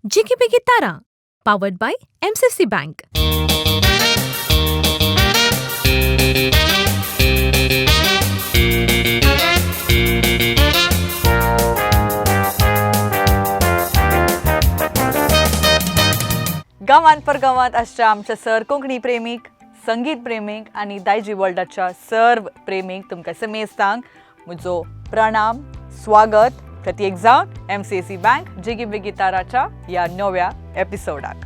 Jiggy Biggy Tara, powered by MCC Bank. गांवांत परगांवांत आसच्या आमच्या सर कोंकणी प्रेमीक, संगीत प्रेमीक आनी दायजी वर्ल्डाच्या सर्व प्रेमीक तुमकां समेस्तांक म्हजो प्रणाम, स्वागत प्रत्येक जावन MCC bank Jiggy बिगी ताराच्या ह्या नव्या एपिसोडाक.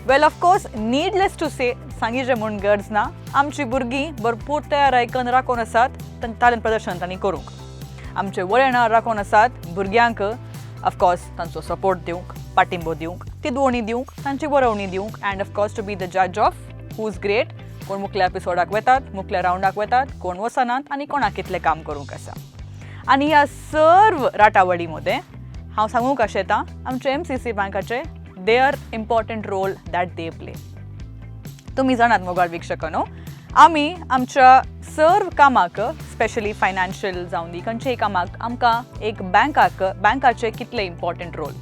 Well, of course, needless to say, सांगिचें म्हूण गरज ना, आमची भुरगीं भरपूर तयार आयकन राखून आसात तालंत प्रदर्शन तांणी करूंक. आमचे वळणां राखून आसात भुरग्यांक ऑफकोर्स तांचो सपोर्ट दिवंक, पाठिंबो दिवंक, तिदवणी दिवंक, तांची बरोवणी दिवंक, and of course to be the judge of who is great, कोण मुखल्या एपिसोडाक वतात, मुखल्या रावंडाक वतात, कोण वचनात आनी कोणाक कितलें काम करूंक आसा. आनी ह्या सर्व राटावळी मदें हांव सांगूंक आशेतां आमचे MCC बँकाचे their important role that they play. तुमी जाणात मोगाळ वीक्षकांनो, आमी आमच्या सर्व कामाक, स्पेशली फायनान्शियल जावं दी, खंयच्याय कामाक आमकां एक बँकाक बँकाचे कितले इम्पॉर्टंट रोल.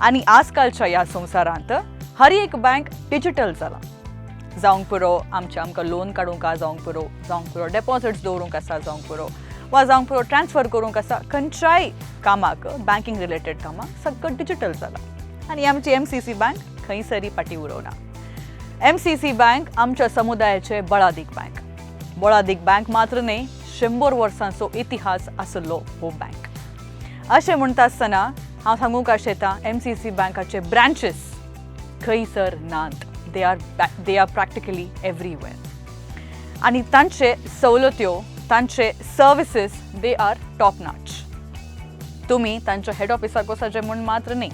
आनी आजकालच्या ह्या संवसारांत हर एक बँक डिजिटल जाला. जावंक पुरो आमचें आमकां लोन काडूंक जावंक पुरो, जावंक पुरो डेपॉजिट्स दवरूंक आसा जावंक पुरो, वा जावंक पुरो ट्रान्सफर करूंक आसा, खंयच्याय कामाक, बँकींग रिलेटेड कामाक सगळं डिजिटल जाला. आनी आमची MCC bank खंयसरी फाटीं उरोना. MCC bank आमच्या समुदायाचे बळादीक बँक. बळादीक बँक मात्र न्हय, 100 वर्सांचो इतिहास आशिल्लो हो बँक. अशें म्हणटा आसतना हांव सांगूंक आशेतां, MCC बँकाचे ब्रांचीस खंयसर नात, they are practically everywhere. आनी तांचे सवलत्यो, तांचे services, they are top notch. तुमी तांच्या हेड ऑफिसाक वचचें म्हूण मात्र न्ही,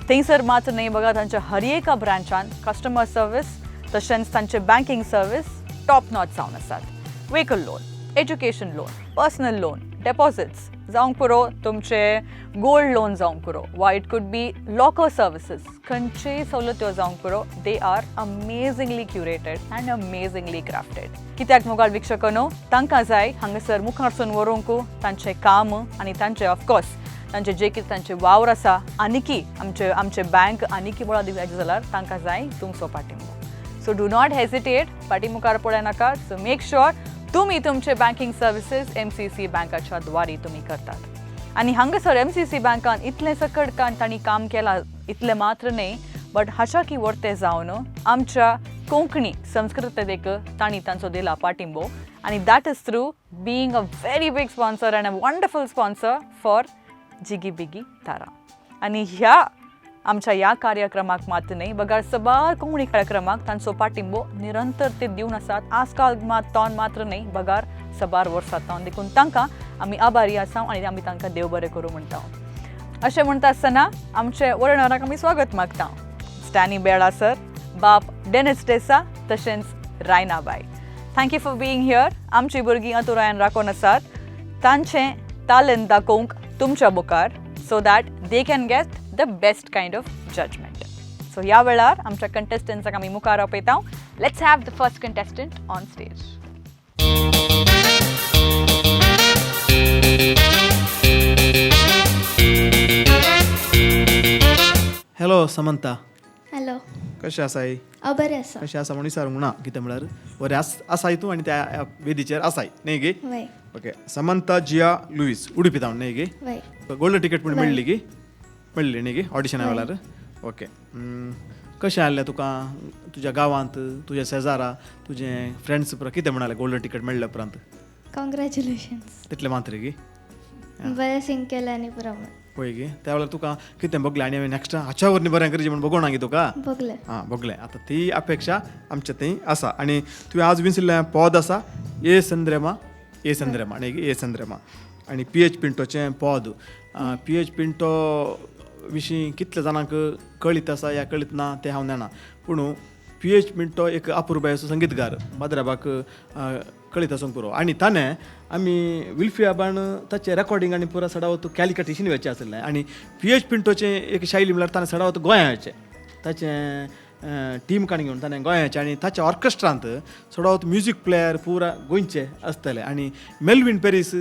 थंयसर मात्र न्ही, बघा तांच्या हर एका ब्रांचान कस्टमर सर्वीस तशेंच तांचे बँकींग सर्वीस टॉप नॉच जावन आसात. Vehicle loan, education loan, personal loan, deposits जावंक पुरो, तुमचे गोल्ड लोन जावंक पुरो, वा it could be locker services, खंयचेय सवलत्यो जावंक पुरो, they are amazingly curated and amazingly crafted. कित्याक मोगाळ वीक्षकांनो, तांकां जाय हांगासर मुखारसून व्हरूंक तांचें काम आनी तांचें ऑफकोर्स तांचे जे कितें तांचे वावर आसा. आनिकी आमचे आमचे बँक आनिकी बळा दिवपाचें जाल्यार तांकां जाय तुमचो पाठिंबो. So do not hesitate, फाटीं मुखार पळय नाका. सो मेक शुअर तुमी तुमचे बँकींग सर्विसीस MCC बँकाच्या द्वारी तुमी करतात. आनी हांगासर MCC बँकान इतलें सकट तांणी काम केलां, इतलें मात्र न्हय, बट हाच्याकी वर्ते जावन आमच्या कोंकणी संस्कृतेक तांणी तांचो दिला पाठिंबो, आनी that is through being a very big sponsor and a wonderful sponsor for Jiggy Biggy Tara. आनी ह्या आमच्या ह्या कार्यक्रमाक मात न्हय, बगर सबार कोंकणी कार्यक्रमाक तांचो पाठिंबो निरंतर ते दिवन आसात. आजकाल मात तोन मात्र न्हय, बगार सबार वर्सां तावन. देखून तांकां आमी आभारी आसा आनी आमी तांकां देव बरें करूं म्हणटा. अशें म्हणटा आसतना आमचे वर्णराक आमी स्वागत मागता, स्टॅनी बेळा सर, बाप डेनिस डेसा, तशेंच रायनाबाय. Thank you for being here. आमची भुरगीं अतुरायन राखून आसात तांचें तालंत दाखोवंक तुमच्या मुखार, so that they can get the best kind of judgment. So ह्या वेळार आमच्या कंटेस्टंट्साक आमी मुखार आपयता. Let's have the first contestant on stage. Hello Samantha. Hello. कशें आसाय? हांव बरें आसा. कशें आसा म्हणून विचारूंक ना, कितें म्हळ्यार बरें आस आसाय तूं आनी त्या वेदीचेर आसाय न्ही गे? वय. ओके, समंता जिया लुईस, उडुपी तावन न्ही गे? वय. गोल्डन टिकेट पूण मेळ्ळी गी, मेळ्ळी न्ही गे ऑडिशना वय. वेळार? ओके, कशें आहलें तुका तुज्या गांवांत, तुज्या शेजारा, तुजे फ्रेंड्स पुरा कितें म्हणाले गोल्डन टिकेट मेळ्ळ्या उपरांत? कॉंग्रॅच्युलेशन्स. तितलें मात्र गी? बरें सिंग केलें आनी पुरो म्हण. पळय गे, त्या वेळार तुका कितें भोगलें आनी हांवें नॅक्स्ट हाच्या वरवीं बरें करचें म्हूण भोगोना गे तुका? भोगलें. आं, भोगलें. आतां ती अपेक्षा आमच्या थंय आसा. आनी तुवें आज विंचिल्लें पद आसा ए संद्रेमा, ए संद्रेमा न्ही? ए संद्रेमा आनी PH पिंटोचें पद. PH Pinto विशीं कितल्या जाणांक कळीत आसा या कळीत ना तें हांव जाणा, पूण PH Pinto एक अपुरबायेचो संगीतकार बाद्राबाक कळीत आसूंक पुरो. आनी ताणें आमी विल्फियाबान ताचें रेकॉर्डिंग आनी पुरा सडावत कॅलिकट वचचें आसलें. आनी PH पिंटोचें एक शैली म्हळ्यार ताणें सडावत गोंया वचचें, ताचें टीम काणी घेवन ताणें गोंयाचें, आनी ताच्या ऑर्केस्ट्रांत चडावत म्युजीक प्लेयर पुरा गोंयचे आसतले. आनी मेलवीन पेरीस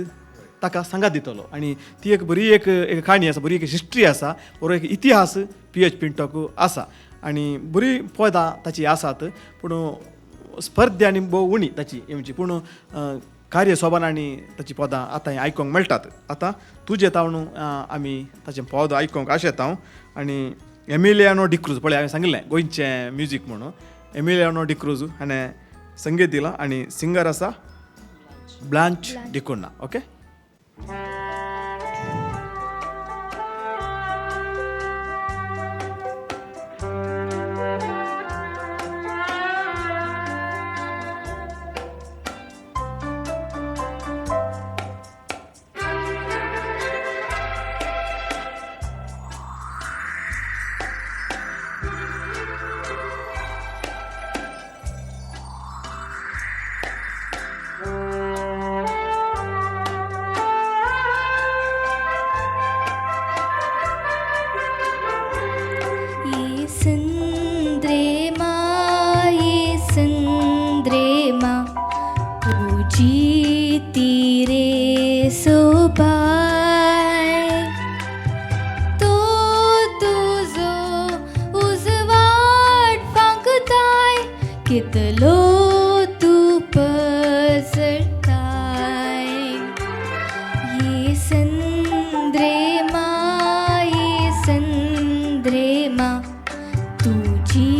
ताका सांगात दितलो. आनी ती एक बरी एक एक काणी आसा, बरी एक हिस्ट्री आसा, बरो एक इतिहास पी एच पिंटोक आसा आनी बरी पदां ताची आसात, पूण स्पर्धा आनी भोव उणी ताची येवची, पूण कार्य सोबान आनी ताची पदां आतां आयकूंक मेळटात. आतां तुजे तावन आमी ताचें पद आयकूंक आशेता हांव. आनी एमिलियानो डिक्रूज, पळय हांवें सांगिल्लें गोंयचें म्युजीक म्हणून, एमिलियानो डिक्रूज हाणें संगीत दिलां आनी सिंगर आसा ब्लांच डिकुन्हा. ओके. ये संद्रेमा तुजी रे सोबाय, तो तुजो उजवाड फांकताय, कितलो तूं पसरताय. ये संद्रेमा, ये संद्रेमा तुजी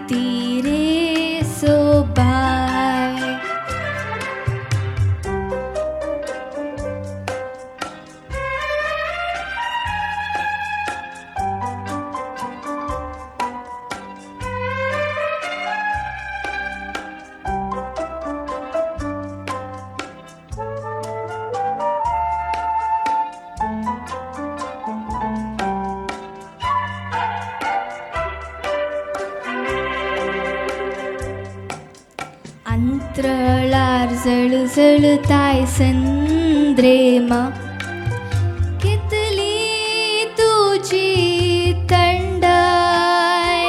ती रे सोबाय. अंतराळार जळजळताय संद्रेमा, कितली तुजी थंडाय,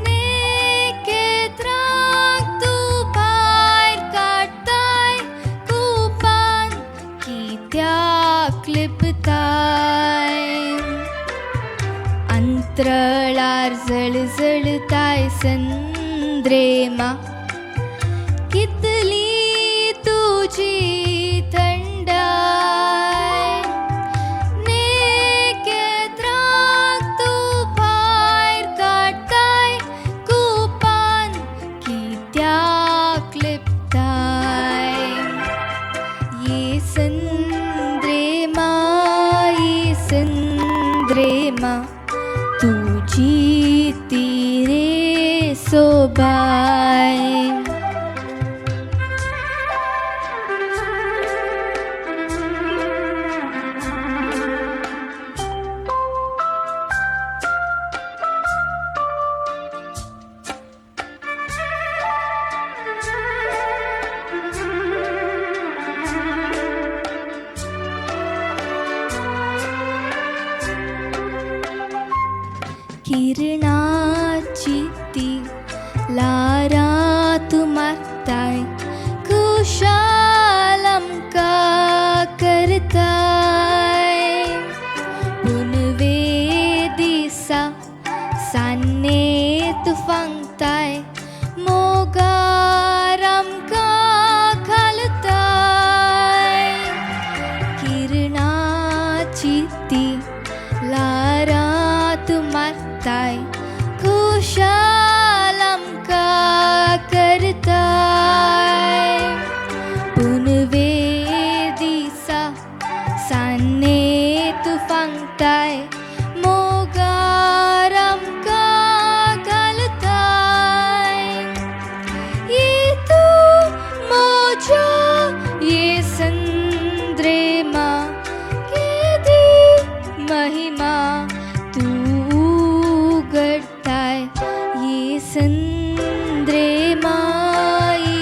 नेकेत्राक तूं भायर काडटाय, कुपान कित्याक लिपताय. अंतराळार जळजळताय संद्रेमा, कितली तुजी थंडाय, नेकेत्राक तूं भायर काडटाय, कुपान कित्याक लिपताय. ये संद्रेमा, ये संद्रेमा तुजी ती रे सोबाय. किरणाची ती लारा तूं मारताय, खुशाल आमकां करताय. पुनवे दिसा सान्ने तूं फांगताय, मोगार आमकां घालताय. किरणाची ती लारा तूं मारताय, खुशाल आमकां करताय. पुनवे दिसा सान्ने तूं फांगताय, मोगार आमकां घालताय. ये तूं म्हज्या ये संद्रेमा, केदी महिमा तूं उगडताय. ये संद्रेमा, ये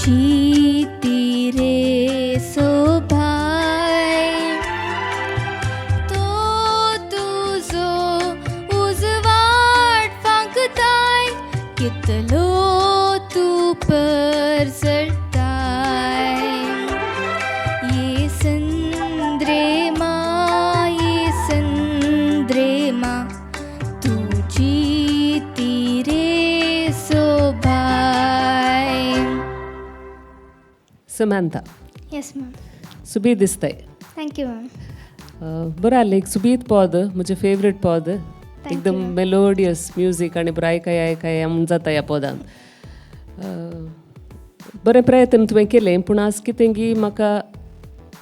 तुजी ती रे सोभाय तो तुजो उजवाड फांकताय कितलो तूं परजळटाय ये संद्रेमा ये संद्रेमा तुजी ती रे सोभाय. Samantha. Yes ma'am. सुबीत दिसताय. Thank you ma'am. बरं आसलें, एक सुबीत पद, म्हजें फेवरेट पद. एकदम you. Melodious music आनी बरें आयकाय आयकाय म्हूण जाता ह्या पदान. बरें प्रयत्न तुवें केलें, पूण आज कितें की म्हाका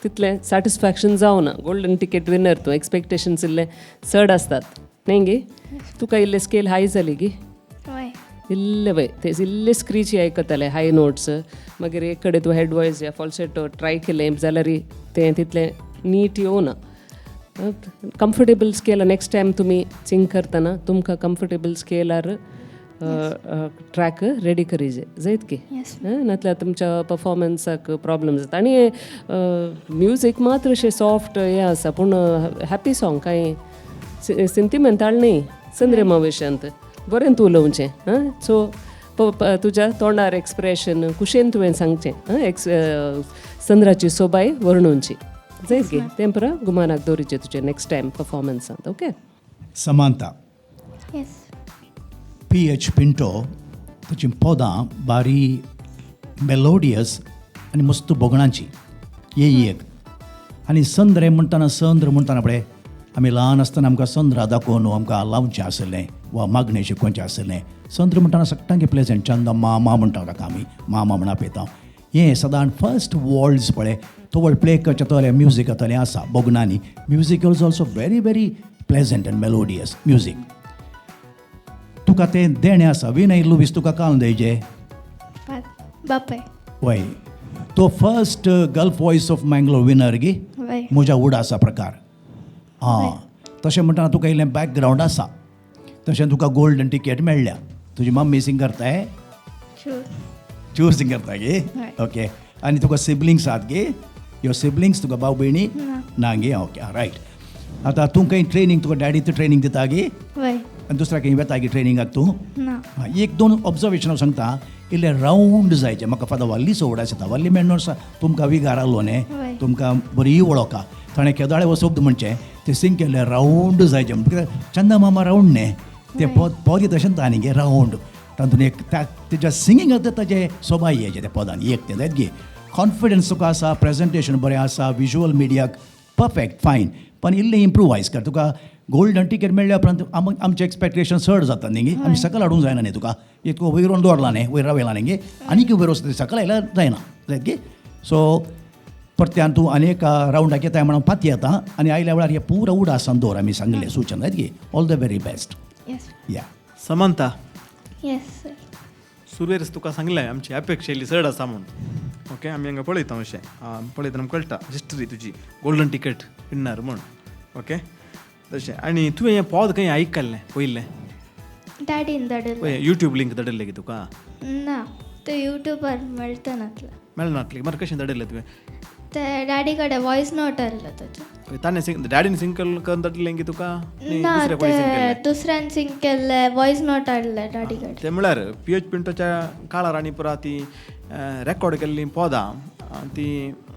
तितलें सॅटिस्फॅक्शन जावना. गोल्डन टिकेट विनर तूं, एक्सपेक्टेशन्स इल्लें चड आसतात न्ही गे? तुका इल्लें स्केल हाय जाली गी? वय. इल्ले वय, ते इल्ले स्क्रीची आयकताले हाय नोट्स. मागीर एक कडेन तूं हेड वॉयस या फॉल्सेटो ट्राय केलें जाल्यार तें तितलें नीट येवना. कम्फर्टेबल स्केल, नेक्स्ट टायम तुमी सिंग करतना तुमकां कम्फर्टेबल स्केलार ट्रॅक रेडी करीजे जायत की. Yes. नातल्यार तुमच्या परफॉर्मन्साक प्रॉब्लम जाता. आनी म्युजीक मात्र अशें सॉफ्ट हें आसा, पूण हॅप्पी सॉंग, कांय सिंतिमेंताल न्ही. संद्रेमा विशयांत बरें तूं उलोवचें. आं, सो तुज्या तोंडार एक्सप्रेशन कुशेन तुवें सांगचें. आं, एक्स संद्राची सोबाय वर्णुची जायत गे. तें पुरा गुमानाक दवरिचें तुजें नेक्स्ट टायम परफॉर्मन्सांत. Okay. Samantha. Yes. P H Pinto ताचीं पदां बारी मेलोडियस आनी मस्त भोगणाची ये एक. आनी संद्रे म्हणटना, संद्र म्हणटना पळय, आमी ल्हान आसतना आमकां संद्रा दाखोवन आमकां लावचें आसलें वा मागणें शिकोवचें आसलें. संद्र म्हणटना सगळ्यांक प्लेजंट. चंदा मामा म्हणटा ताका आमी, मामा म्हण आपयता. हें सदां फर्स्ट वॉल्स पळय, तो वळ प्ले करचें तोलें म्युजीक तोलें आसा भोगणांनी. Music is also very very pleasant and melodious music. तुका तें देणें आसा. विनय लुवीस तुका काल दयजे. बापाय. वय, तो first Gulf Voice of Mangalore winner गी? वय. म्हज्या उडासा प्रकार. आं, तशें म्हणटना तुका इल्लें बॅकग्रावंड आसा. तशें तुका गोल्डन टिकेट मेळ्ळ्या. तुजी मम्मी सिंग करताय? चूर. चूर सिंग करता गे? हय. ओके, आनी तुका सिबलिंग्स आहात गे? Your siblings, तुका भाव भयणी? ना. ना गे? Okay, right. आतां तूं खंय ट्रेनींग, तुका डॅडी ट्रेनींग दिता गे? वय. आनी दुसऱ्या खंय वेता गे ट्रेनिंगाक तूं? ना. हां, एक दोन ऑब्जर्वेशन हांव सांगता. इल्लें रावंड जायचें. म्हाका फादर वल्लीचो उडास येता. वल्ली मेंडोन्सा तुमकां विगार आहलो न्ही? वय. तुमकां बरी वळखा. ताणें केदोळे हो शब्द म्हणचें तें सिंग केल्लें रावंड जायचें, कित्याक चंदा मामा रावंड न्ही तें. वय. पद पद तशेंच आनी गे रावंड तातूंत एक तेज्या सिंगींग आतां ताजें सोबाय येचें त्या पदान एक तें जायत गे. कॉन्फिडन्स तुका आसा, प्रेजेंटेशन बरें आसा, विजुअल मिडियाक परफेक्ट, फायन, पण इल्लें इम्प्रुवायज कर. तुका गोल्डन टिकेट मेळ्ळ्या उपरांत आमचें एक्सपेक्टेशन चड जाता न्ही गे. आमी सकयल हाडूंक जायना न्ही तुका. एक तुका वयर दवरला न्ही, वयर रावयला न्ही गे, आनीक वयर वचता, सकयल आयल्यार जायना जायत गे. सो परत्यान तूं आनी एक रावंडाक येताय म्हणून पाती येता आनी आयल्या वेळार हे पुरा उडासान दवर आमी सांगलें सूचन जायत गे. All the very best. Yes. या. समंता. Yes sir. सुरवेरच तुका सांगलें, आमची अपेक्षा इल्ली चड आसा म्हूण. ओके, आमी हांगा पळयता अशें पळयतना आमकां कळटा हिस्ट्री तुजी, गोल्डन टिकेट विन्नर म्हूण. ओके, तशें आनी तुवें हें पद खंय आयकल्लें पयलें? डॅडीन धाडिल्लें. पळय, युट्यूब लिंक धाडिल्लें की तुका? ना, ते युट्यूबार मेळटा नातलें. मेळनातलें? मागीर कशें धाडिल्लें तुवें? ते डॅडी कडेन वॉयस नोट आहलो ताचो. ताणें सिंग, डॅडीन सिंग करून धाडिल्लें की तुका? न्ही, ना. दुसऱ्या कोणी सिंग ते केल्लें? दुसऱ्यान सिंग केल्ले, वॉयस नोट हाडले डॅडी कडेन. ते म्हळ्यार पी एच पिंटोच्या काळार आनी पुरा ती रेकॉर्ड केल्लीं पदां ती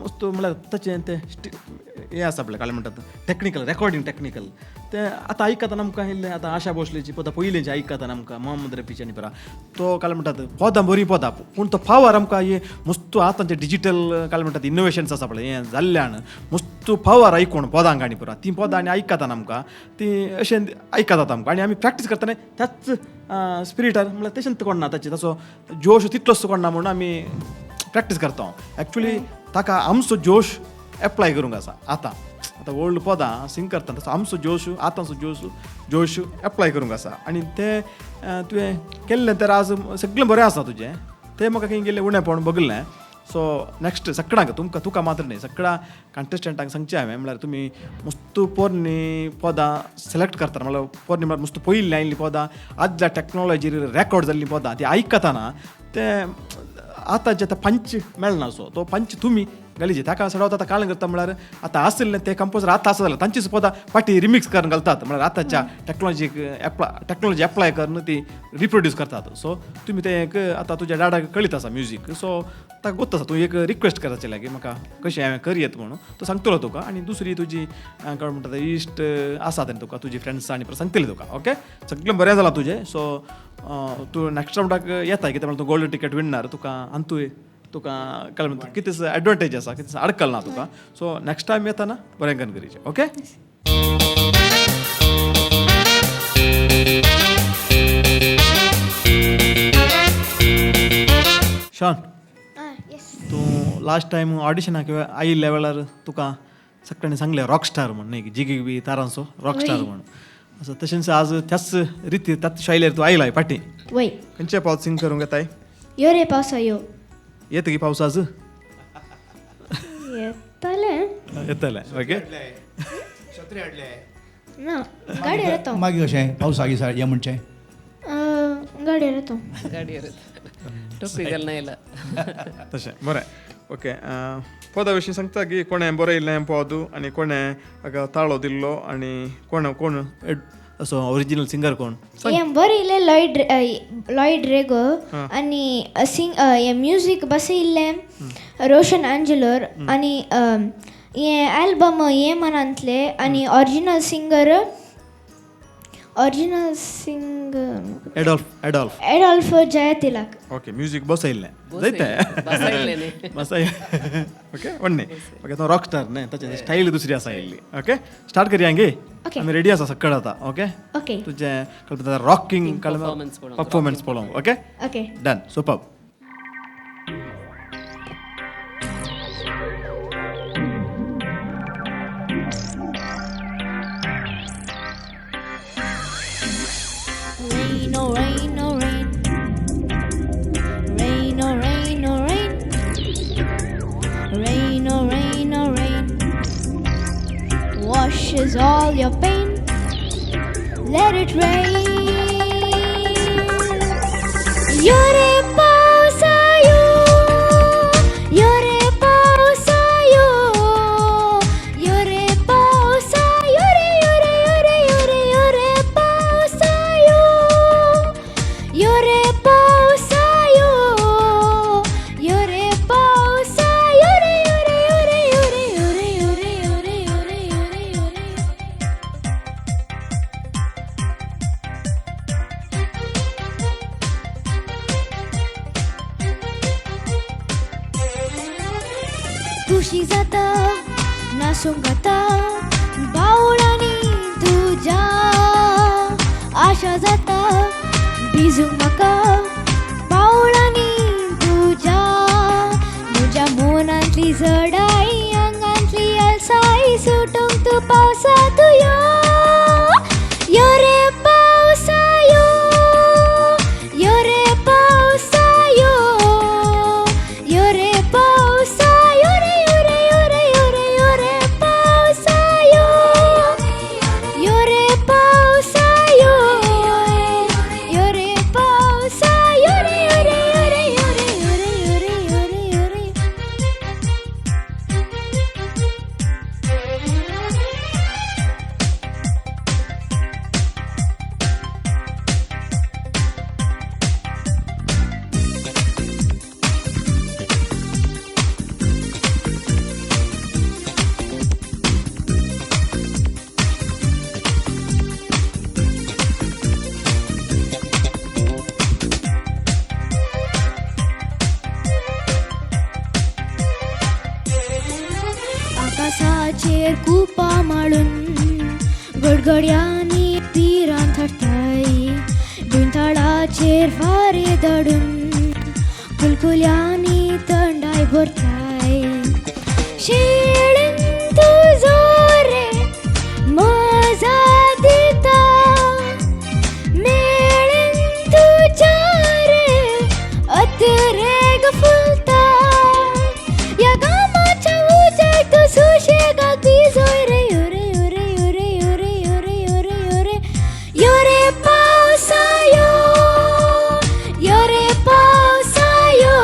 वस्तू म्हळ्यार तशें तें हें आसा पळय, काय म्हणटात, टॅक्निकल रेकॉर्डिंग, टॅक्निकल तें आतां आयकतना आमकां इल्लें, आतां आशा भोसलेची पदां पयलींची आयकतना आमकां मोहम्मद रफीची आनी पुरा तो काय म्हणटात, पदां बरीं पदां, पूण तो पावर आमकां हे मस्तू आतांचे डिजीटल काय म्हणटात इनोवेशन्स आसा पळय, हें जाल्ल्यान मस्तू पावर आयकोण पदांक आनी पुरा तीं पदां आनी आयकतना आमकां तीं अशें आयकतात आमकां. आनी आमी प्रॅक्टीस करतना त्याच स्पिरिटार, म्हळ्यार तशेंच कोण ताचे तसो जोश तितलोच कोणना म्हणून आमी प्रॅक्टीस करता. एक्चुली ताका आमचो जोश एप्लाय करूंक आसा. आतां आतां ओल्ड पदां सिंग करता तसो आमचो जोश, आतांचो जोश एप्लाय करूंक आसा. आनी तें तुवें केल्लें तर आज सगळें बरें आसा तुजें. तें म्हाका खंय गेल्लें उणेपण बगलें. सो नेक्स्ट सगळ्यांक तुमकां, तुका मात्र न्ही, सगळ्या कंटेस्टंटांक सांगचें हांवें, म्हळ्यार तुमी मस्त पोरणी पदां सिलेक्ट करता, म्हळ्यार पोरणी म्हळ्यार मस्त पयलीं आयिल्लीं पदां, आदल्या टॅक्नोलॉजीर रेकॉर्ड जाल्लीं पदां ती आयकतना तें आतां जे आतां पंच मेळना, सो तो पंच तुमी घालीचे ताका सडवता. आतां काळण करता म्हळ्यार आतां आशिल्लें ते कंपोजर आतां आसा जाल्यार तांचीच पदां फाटीं रिमिक्स करून घालतात, म्हळ्यार आतांच्या टॅक्नोलॉजीक टॅक्नोलॉजी एप्लाय करून ती रिप्रोड्यूस करतात. सो तुमी तें एक आतां तुज्या डाडाक कळीत आसा म्युजीक, सो ताका गोत्त आसा, तूं एक रिक्वेस्ट करायचें लागीं म्हाका कशें हांवें करयेत म्हणून तो सांगतलो तुका. आनी दुसरी तुजी काय म्हणटा ते इश्ट आसा तेन्ना तुका तुजी फ्रेंड्स आनी सांगतली तुका. ओके, सगळें बरें जालां तुजें. सो तूं नॅक्स्ट रावंडाक येता कितें म्हणल्यार तूं गोल्डन टिकेट विणणार, तुका अंतूय तुका कळ्ळें म्हणटा कितें एडवांटेज आसा, कितें अडकल ना तुका. सो नॅक्स्ट टायम येताना बरें करून करीचें. ओके, शॉन, तूं लास्ट टायम ऑडिशनाक आयिल्ल्या वेळार तुका सगळ्यांनी सांगलें रॉक स्टार म्हण न्ही, जिगी बी तारांचो रॉक स्टार म्हण. असो तशेंच आज त्याच रिती त्याच शैलीर तूं आयलाय फाटीं. वय. खंयचे पावस सिंग करूंक येताय? यो रे पावसा यो. येता की पावस आज? येतलें. येतलें. ओके, ना गाडयेर येतो. मागीर कशें पावसाक हे म्हणचें? गाडयेर येतो. गाडयेर टोपी घालना येयला तशें. बरें, ओके. पदा विशीं सांगता की कोणें बरयल्लें पद आनी कोणें हाका ताळो दिल्लो आनी कोण कोण असो ओरिजिनल सिंगर कोण? हें बरयलें लॉयड लॉयड रेगो आनी सिंग हें म्युजीक बसयल्लें रोशन आंजेलोर आनी हें एल्बम हे मनांतलें आनी original singer Adolf Adolf Adolf Jayatilak. Okay, music बसयल्लें जायते बसय. ओके, व्हडलें. ओके, तो रॉक स्टार न्ही, ताचें स्टायल दुसरी आसा येयल्ली. ओके, स्टार्ट करया गे, आमी रेडी आसा सक्कड आतां. ओके ओके, तुजें कळ्ळें रॉकिंग परफॉर्मन्स पळोवंक. Okay, okay, done, super. Rain, oh rain, oh rain. Rain, oh rain, oh rain. Rain, oh rain, oh rain. Washes all your pain. Let it rain. Yore pausayo, yore pausayo, yore pausayo, yore yore yore yore pausayo, yore pausayo, yore pausayo, yore yore yore yore yore yore yore yore yore. खुशी जाता नासूंक जाता बावळांनी तुज्या आशा जाता भिजूंक म्हाका पावळांनी तुज्या म्हज्या मनांतली जडाय आंगांतली अळसाय सुटूंक तूं पावसा तूं यो, यो रे पावसा यो, यो रे पावसा यो, यो रे पावसा यो रे यो रे यो रे यो रे यो रे पावसा यो, यो रे पावसा यो, यो रे पावसा यो रे यो रे यो रे यो रे यो रे यो रे यो रे यो रे. आकाशाचेर कुपां माळून गडगड्यांनी पिरां थारताय, भिंताळाचेर वारें धाडून कुलकुल्यांनी थंडाय भरताय. शेळीन तुजो रे मजा दिता, मेळीन तुज्या रे अतिरेक फुलता, ह्या गामाच्या उज्याक तूं सुशेगाद भिजोय रे यो रे यो रे यो रे यो रे यो रे यो रे यो रे यो रे पावसा यो, यो रे पावसा यो,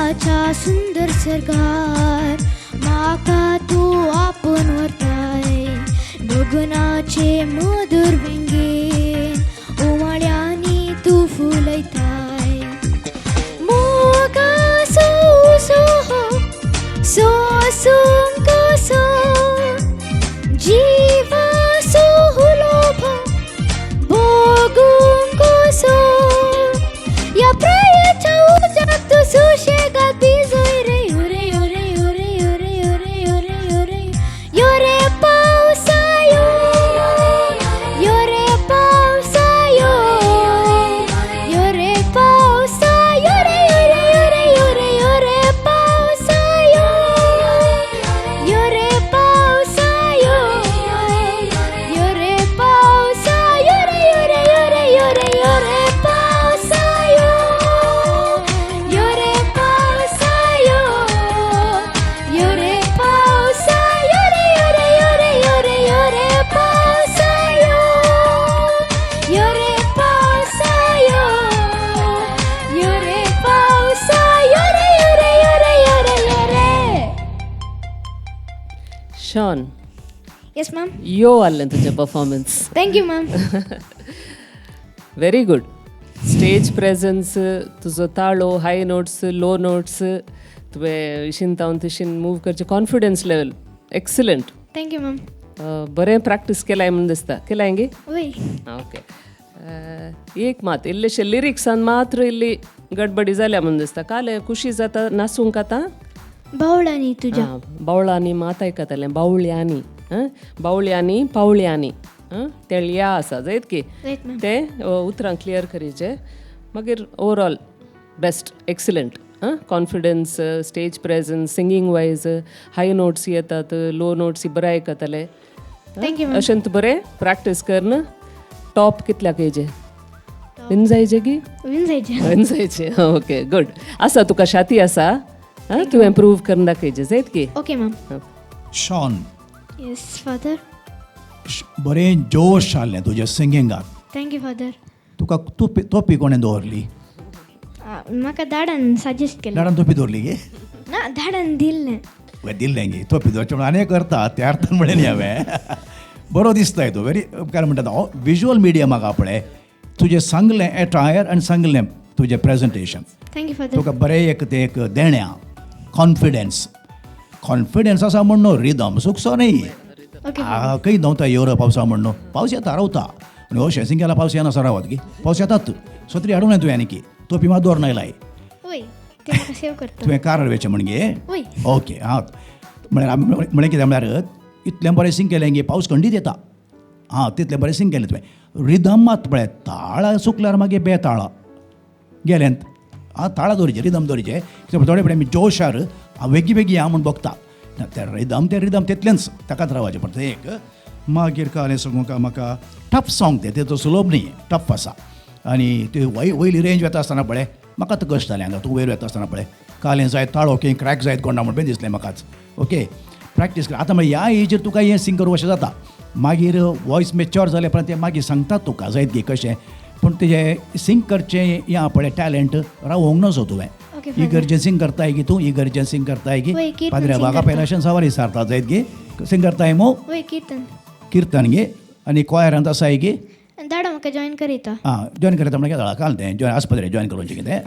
मोगाच्या सुंदर सर्गार म्हाका तूं आपोवन व्हरताय गगनाचे मधुर वेंगेन उमाळ्यांनी तूं फुलयताय मोगाचो उजो हो सोसूंक कसो जिवाचो हुलोभो भोगूंक कसो ह्या प्रायेच्या उज्याक तूं सुशेगाद भिजय रे यो रे यो रे यो रे यो रे यो रे यो रे यो रे यो रे पावसा यो यो रे पावसा यो यो रे पावसा यो रे यो रे यो रे यो रे यो रे पावसा यो यो रे पावसा यो यो रे पावसा यो रे यो रे यो रे यो रे यो रे पावसा यो यो रे पावसा यो यो रे पावसा यो रे यो रे यो रे यो रे यो रे पावसा यो यो रे पावसा यो यो रे पावसा यो रे यो रे यो रे यो रे यो रे. Shawn. Yes ma'am. यो आसलें तुजें performance. Thank you ma'am. Very good. Stage presence, तुजो ताळो, हाय नोट्स, लो नोट्स, तुवें इशीन तावन तिशीन मूव करचें, confidence level excellent. Thank you ma'am. बरें प्रॅक्टीस केलाय म्हूण दिसता. केलाय गे? वय. ओके. एक मात इल्लेशे लिरिक्सान मात्र इल्ली गडबडी जाल्या म्हूण दिसता. काल खुशी जाता नासूंक आतां बावळांनी तुज्या आं, बावळांनी मात आयकतालें. बावळ्यांनी, आं, बावळ्यांनी पावळ्यांनी, आं, तेळया आसा जायत की जायत मॅम. तें उतरां क्लियर करीचे. मागीर ओवरऑल बेस्ट, एक्सलंट. आं, confidence, stage presence, singing wise high notes येतात, लो नोट्स बरें आयकताले. Thank you ma'am. अशें तूं बरें प्रॅक्टीस करन टॉप कितल्याक येयचे विन जायचे की विन जायचें. विन जायचे. ओके, गुड आसा तुका शाती आसा. आं, तुवें प्रूव करून दाखयचें जायत की. Okay ma'am. Shawn. Yes father. बरें जोश आसलें तुज्या सिंगिंगाक. Thank you father. तुका तोपी तोपी कोणें दवरली? म्हाका दाडान सजेस्ट केलें. दाडान तोपी दवरली गे? ना, दाडान दिल्लें. वे दिल्लें गे तोपी दवरचें म्हणून आनी करता त्या अर्थान म्हणलें न्ही हांवें. बरो दिसताय तूं, व्हेरी काय म्हणटा विज्युअल मिडियमाक पळय तुजें सांगलें एटायर आनी सांगलें तुजें प्रेजेंटेशन. Thank you father. तुका बरें एक तें एक देणें कॉन्फिडन्स. कॉन्फिडन्स आसा म्हण न्हू रिदम चुकचो न्ही. ओके. खंय धांवता येवरोप पावसा म्हण न्हू, पावस येता रावता आनी हो शेसिंग केला पावस येना रावत की पावस येतात सत्री हाडूंक ना तुवें आनी की तोपी मात दवर नायलाय. वय, तें म्हाका सेव करता. तुवें कार वयचें म्हण गे? वय. ओके. आं, म्हळ्यार आमी म्हळें कितें म्हळ्यार इतलें बरें सिंग केलें गे पावस खंडीत येता. आं, तितलें बरें सिंग केलें तुवें. रिदम मात पळय ताळा चुकल्यार मागीर बेताळा गेलें. आं, ताळा दवरचे, रिदम दवरचे. कित्याक थोडे फुडें आमी जोशार हांव बेगी बेगी या म्हूण बगता ते रिदम, ते रिदम तितलेंच ताकाच रावचें पडटा. एक मागीर कालें सगूंक म्हाका टफ सॉंग तें, तें सुलभ न्ही, टफ आसा. आनी ते वयली रेंज वता आसतना पळय म्हाका आतां कश्ट जालें हांगा तूं वयर वता आसतना पळय कालें जायत ताळो की क्रॅक जायत कोणा म्हणपाचें दिसलें म्हाकाच. ओके, प्रॅक्टीस कर. आतां मागीर ह्या एजीर तुका हें सिंग करूं अशें जाता. मागीर वॉयस मेच्योर जाले उपरांत ते मागीर सांगतात तुका जायत गे कशें, पूण तुजें सिंग करचें हें पळय टॅलंट रावोंक नजो तुवें. ओके. इगर्जेन सिंग करताय गी तूं? इगर्जेन सिंग करताय गी? वय, कीर्तन पाद्र्या सिंग बागा करता. पयल्या अशें सवारी सारता जायत गे? सिंग करताय मो? वय, कीर्तन. कीर्तन गे. आनी क्वायरांत आसाय गे? दाडा म्हाका जॉयन करीता. आं, जॉयन करता म्हणल्यार कितें काल तें जॉयन आस्पत्रे जॉयन करूंचें कितें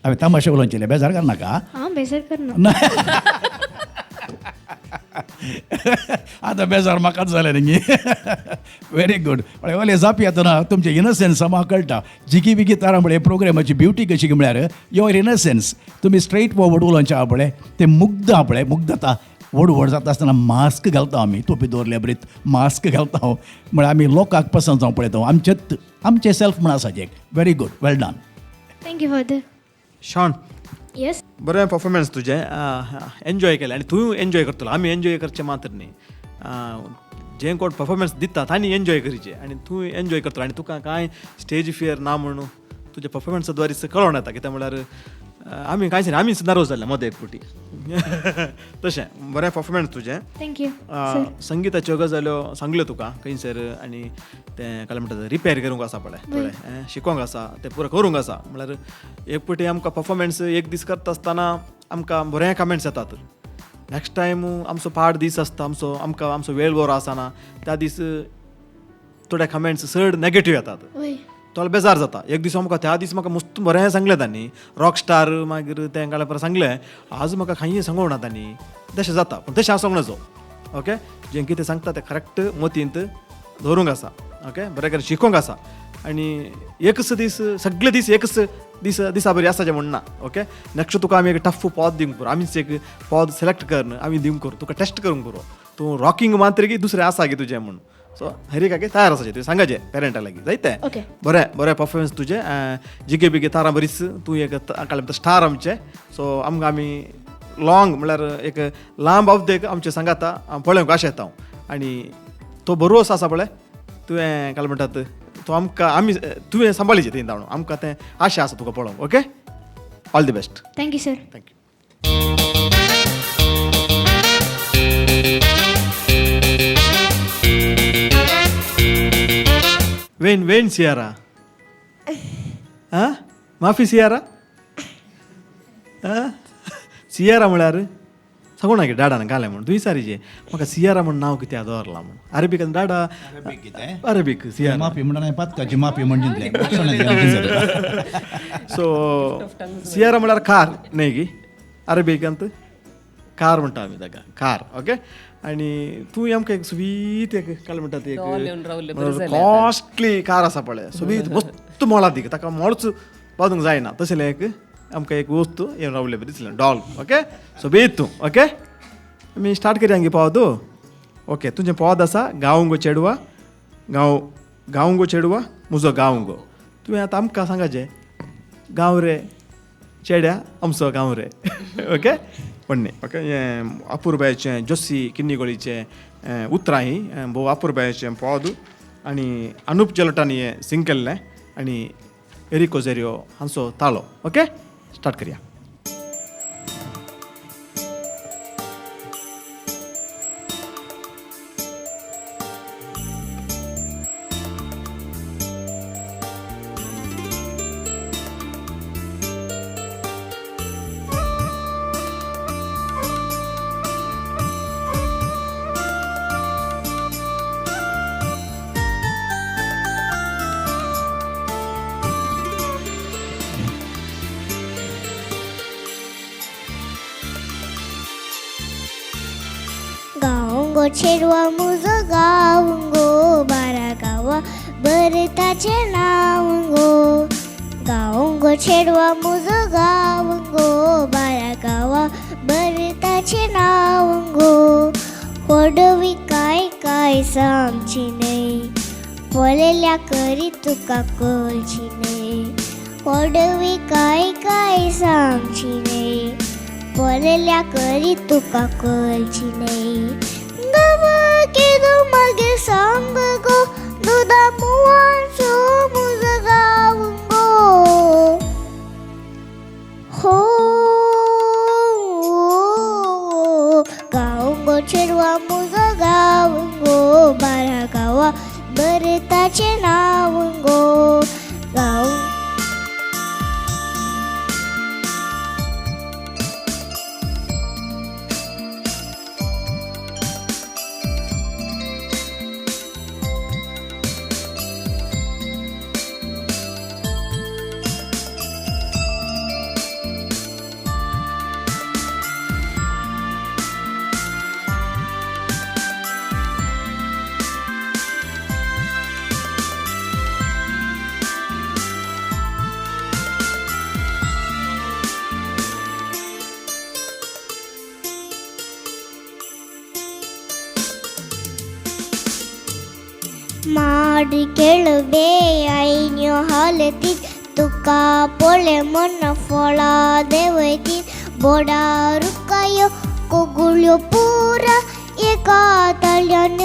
हांवें तमाशे उलोवचें बेजार करनाका. हांव बेजार करना. आतां बेजार म्हाकाच जालें न्ही. Very good. म्हळ्यार ओले जाप येतना तुमचें इनोसन्स म्हाका कळटा. जिगी बिगी तारा म्हळ्यार प्रोग्रामाची ब्युटी कशी म्हळ्यार your innocence. तुमी स्ट्रेट फॉरवर्ड उलोवचें आहा पळय तें मुग्ध आहा पळय, मुग्धता व्हड व्हड जाता आसतना मास्क घालता आमी, तोपी दवरल्या बरीत मास्क घालता हांव म्हळ्यार आमी लोकांक पसंत जावं पळयता आमचेच आमचें सेल्फ म्हण आसा एक. Very good, well done. Thank you father. Shawn. Yes. बरें परफॉर्मन्स तुजें, एन्जॉय केलें आनी तूं एन्जॉय करतलो. आमी एन्जॉय करचें मात्र न्ही, जे कोण परफॉर्मन्स दिता तांणी एन्जॉय करचें आनी तूं एन्जॉय करतलो. आनी तुका कांय स्टेज फियर ना म्हणून तुज्या परफॉर्मन्सा द्वारे कळोन येता. कित्याक म्हळ्यार आमी कांयच न्ही, आमीच नर्वस जाल्ले मदें एक फावटी. तशें बरें परफॉर्मन्स तुजें. Thank you. संगिताच्यो गजाल्यो सांगल्यो तुका खंयसर आनी तें काय म्हणटा रिपेर करूंक आसा पळय थोडें शिकोंक आसा तें पुरो करूंक आसा. म्हळ्यार एक पटी आमकां परफॉर्मन्स एक दीस करता आसतना आमकां बरें कमेंट्स येतात, नेक्स्ट टायम आमचो पाड दीस आसता, आमचो आमकां आमचो वेळ बरो आसना, त्या दीस थोडे कमेंट्स चड नेगेटीव येतात, तो बेजार जाता. एक दीस आमकां त्या दीस म्हाका मस्त बरें सांगलें तांणी, रॉक स्टार मागीर तें कांय परत सांगलें, आज म्हाका कांय सांगूंक ना तांणी, तशें जाता. पूण तशें हांव सांगना जो ओके, जें कितें सांगता तें करेक्ट मतींत दवरूंक आसा ओके, बरें करून शिकोंक आसा. आनी एकच दीस सगळे दीस एकच दीस दिसा बरी आसा जें म्हणना ओके. नेक्स्ट तुका आमी एक टफ पॉद दिवंक पुरो, आमीच एक पॉद सिलेक्ट करून आमी दिवंक करूं, तुका टेस्ट करूंक पुरो, तूं रॉकिंग मात्र दुसरें आसा गे तुजें म्हूण. सो हर एक तयार आसाचें तुवें सांगाचें पेरंटा लागीं जायते. ओके बरें बरें परफॉर्मन्स तुजें, जिगे बिगे तारां बरीच, तूं एक कांय स्टार आमचें. सो आमकां आमी लॉंग म्हळ्यार एक लांब अवधेक आमचें सांगाता पळोवंक आशेता हांव. आनी तो बरोस आसा पळय तुवें काय म्हणटात तो आमकां आमी तुवें सांबाळीचें थंय धांवण आमकां तें आशा आसा तुका पळोवंक. Okay, all the best. Thank you sir. Thank you. When when Sierra आं माफी सियारा आं सियारा म्हळ्यार सांगू ना डाडान घालें म्हूण तुवें विचारीचें म्हाका सियारा म्हूण नांव कित्याक दवरलां म्हूण. अरेबीक डाडा अरेबीक सियारा माफी म्हणटा पातकाची माफी म्हणजे. सो सियारा म्हळ्यार कार न्हय गी, अरेबिकांत कार म्हणटा आमी ताका कार. ओके, आनी तूं आमकां एक सोबीत एक काय म्हणटा ती एक कॉस्टली कार आसा पळय सोबीत मस्त मोलादीक, ताका मोळच बादूंक जायना तशें एक आमकां एक वस्तू येवन रावले बरें दिसलें डॉल. ओके सोबीत तूं. ओके आमी स्टार्ट करया गे पॉद. ओके तुजें पॉद आसा गांव गो चेडवा, गांव गांव गो चेडवा म्हजो गांव गो. तुवें आतां आमकां सांगाचें गांव रे चेड्या आमचो गांव रे. ओके म्हणणें. ओके हें अपुरबायेचें जोसी किन्नीगोळीचें उतरां हीं भोव अपुरबायेचें पॉद आनी अनुप जलोटानी हें सिंग केल्लें आनी एरिको झेरियो हांचो ताळो. ओके स्टार्ट करया. गावंगो चेडवा मुजो गावंगो बारा गावा बरें ताचें नांव गो. गावंगो चेडवा मुजो गावंगो बारा गावा बरें ताचें नांव गो. होडवी काय काय सांगची न्हय, पळयल्या करी तुका कळची न्हय. होडवी काय काय सांगची न्हय, पळयल्या करी तुका कळची न्हय. गांवा केदो मागीर सांग गो, दुदा मुवांचो म्हजो गांव गो. हो गांव गो चेडवा म्हजो गांव गो बारा गांवा बरें ताचें नांव गो. गांव माडी केळबे आईन्यो हालतीत तुका पळय म्हण फळां देंवयतीत. बोडा रुखायो कोगुळ्यो पुरा एका ताळ्यान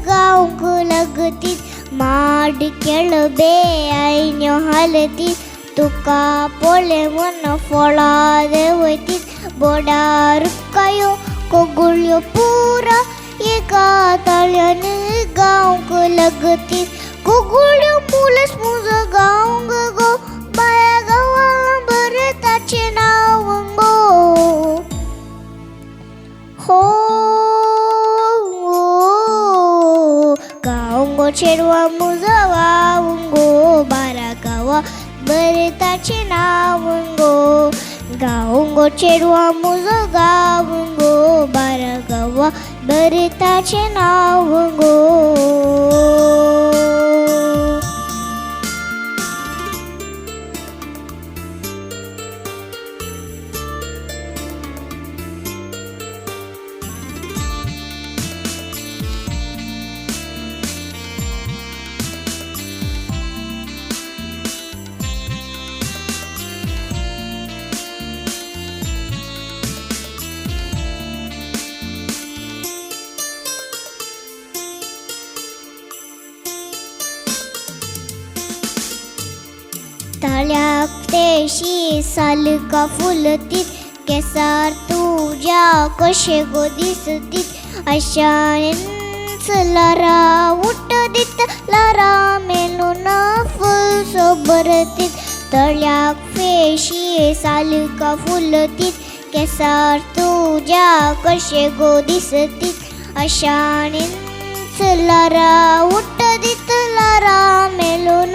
गावंक लागतीत. माडी केळबे आईन्यो हालतीत तुका पळय म्हण फळां देंवयतीत. बोडा रुखायो बायो कोगुळ्यो पुरा एका ताळ्यान गावंक लगतीत कोगुळ्यो मुलस मुजो गावंक गो बाया गांवा बरें ताचें नांव गो हो गावंगो चेडवा मुजो गावंगो बारा गांवा बरें ताचें नांव गो गावंगो चेडवा मुजो गावंगो बारा गांवा बरें ताचें नांव गो. तळ्याक तेशी सालका फुलतीत केसार तुज्या कशें गो दिसतीत अशांच लारा उठदीत लारा मेलून फूल सोबरतीत तळ्याक फेशी सालका फुलतीत केसार तुज्या कशें गो दिसतीत अशांच लारा उठदीत लारा मेलून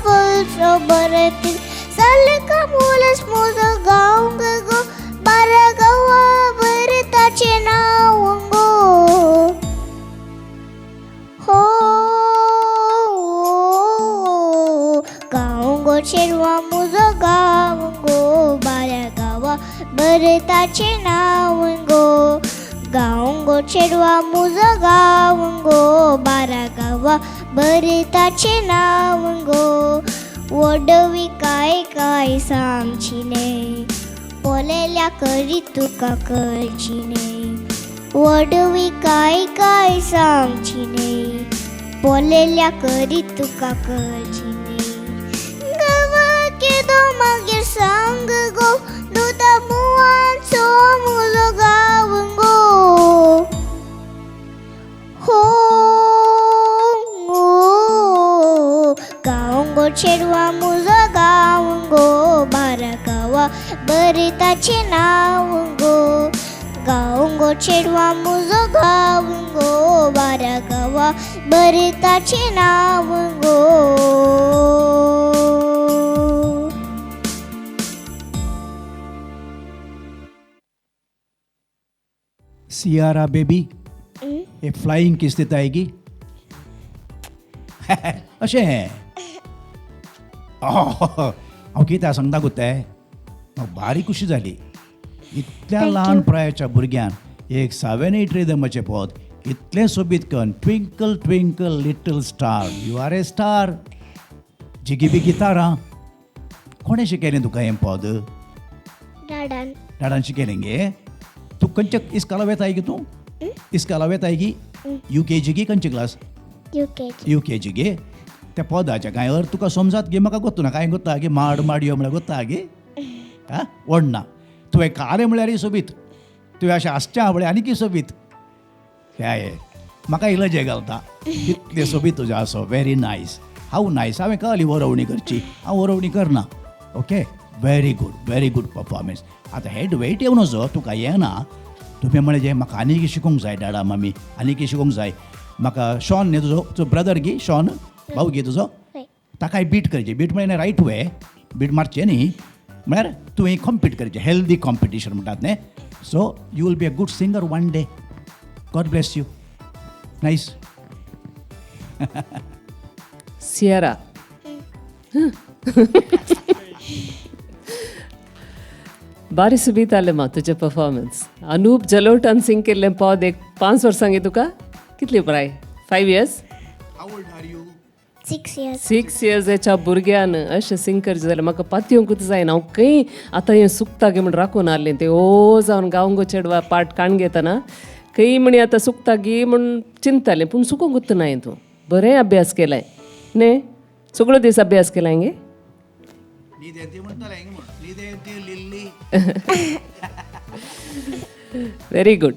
फूल सोबरतीत सालका मुलस मुजो गावंक गो बारा गांवा बरें ताचें नांव गो हो गावंगो चेडवा मुजो गावंगो बारा गांवा बरें ताचें नांव गो गावंगो चेडवा मुजो गावंगो बारा गांवा बरें ताचें नांव गो. वडवी काय काय सांगची न्हय पळयल्या करी तुका कळची न्हय वडवी काय काय सांगची न्हय पळयल्या करी तुका कळची न्हय गांवा केदो मागीर सांग गो दुदा मुवांचो मुजो गावंगो हो गावंगो चेडवा मुजो गावंगो बारा गांवा बरें ताचें नांव गो गावंगो चेडवा मुजो गावंगो बारा गांवा बरें ताचें नांव गो. सियारा बेबी एक फ्लाईंग किस दिताय गी अशें हांव कितें सांगता गो तें म्हाका बारीक खुशी जाली. इतल्या ल्हान प्रायेच्या भुरग्यान एक 7-8 रिदमाचें पद इतलें सोबीत कन्न twinkle twinkle little star you are a star जिगी बिगी तारा. कोणें शिकयलें तुका हें पद? डाडान. डाडान शिकयलें गे? तूं खंयच्या इस्काला वेताय गे? तूं इस्काला वेताय गी? You K जी गी खंयची क्लास? युकेजी. You K जी गे? त्या पदाच्या कांय अर्थ तुका समजात गे? म्हाका गोत्तू ना कांय गोत्ता गे? माड माडयो म्हळ्यार गोत्ता गे? आं व्हडना तुवें कालें म्हळ्यारय सोबीत, तुवें अशें आसचें म्हळ्यार आनीकय सोबीत. हे म्हाका इलजे घालता इतलें सोबीत तुजें आसो. Very nice. हांव नायस. हांवें कहली वरोवणी करची, हांव वरोवणी करना. Okay, very good, very good performance. आतां हेड वेट येवन वचो तुका येना तुवें म्हळें जें म्हाका आनीक शिकूंक जाय डाडा मामी, आनीक शिकूंक जाय म्हाका. शॉन न्ही तुजो, तुजो ब्रदर गी शॉन भाऊ गे तुजो, ताकाय बीट करचें. बीट म्हळ्यार रायट वे बीट मारचें न्ही, म्हळ्यार तुवें कॉम्पीट करचें, हेल्दी कॉम्पिटिशन म्हणटात न्ही. So you will be a good singer one day. God bless you. Nice. Sierra बारी सुबीत आलें मा तुजें परफॉर्मन्स. अनूप जलोटान सिंग केल्लें पद एक 5 वर्सां गे तुका? कितली प्राय? 5 years? 6 years. 6 इयर्साच्या भुरग्यान अशें सिंग करचें जाल्यार म्हाका पातयेवंकूच जायना. हांव खंय आतां हें सुकता गे म्हूण राखून आहलें तें ओ जावन गावंगो चेडवा पाट काण घेतना खंय म्हणी आतां सुकता गी म्हूण चिंततालें, पूण सुकूंकूच ना. तूं बरें अभ्यास केलाय न्ही? सगळो दीस अभ्यास केलाय गे? Very good.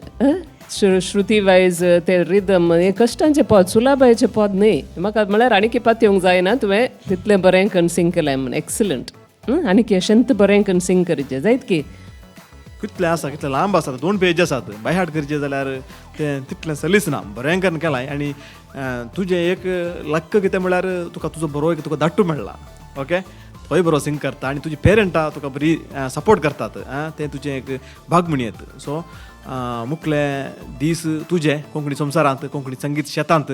श्रुती वायज ते रिदम हें कश्टांचें पद, सुलाबायचें पद न्हय. म्हाका म्हळ्यार आनीक पातयेवंक जायना, तुवें तितलें बरें करून सिंग केलें म्हूण. एक्सलंट. आनीक अशेंत बरें करून सिंग करचें जायत की. कितलें आसा, कितलें लांब आसा, 2 पेज आसात. बाय हार्ट करचें जाल्यार तें तितलें सलीस ना, बरें करून केलां. आनी तुजें एक लक्क कितें म्हळ्यार तुका तुजो बरो एक तुका दाट्टू मेळ्ळा. ओके, थंय बरो सिंग करता आनी तुजी पेरंटां तुका बरी सपोर्ट करतात, तें तुजें एक भाग म्हणयेत. सो मुखले दीस तुजे कोंकणी संवसारांत, कोंकणी संगीत शेतांत,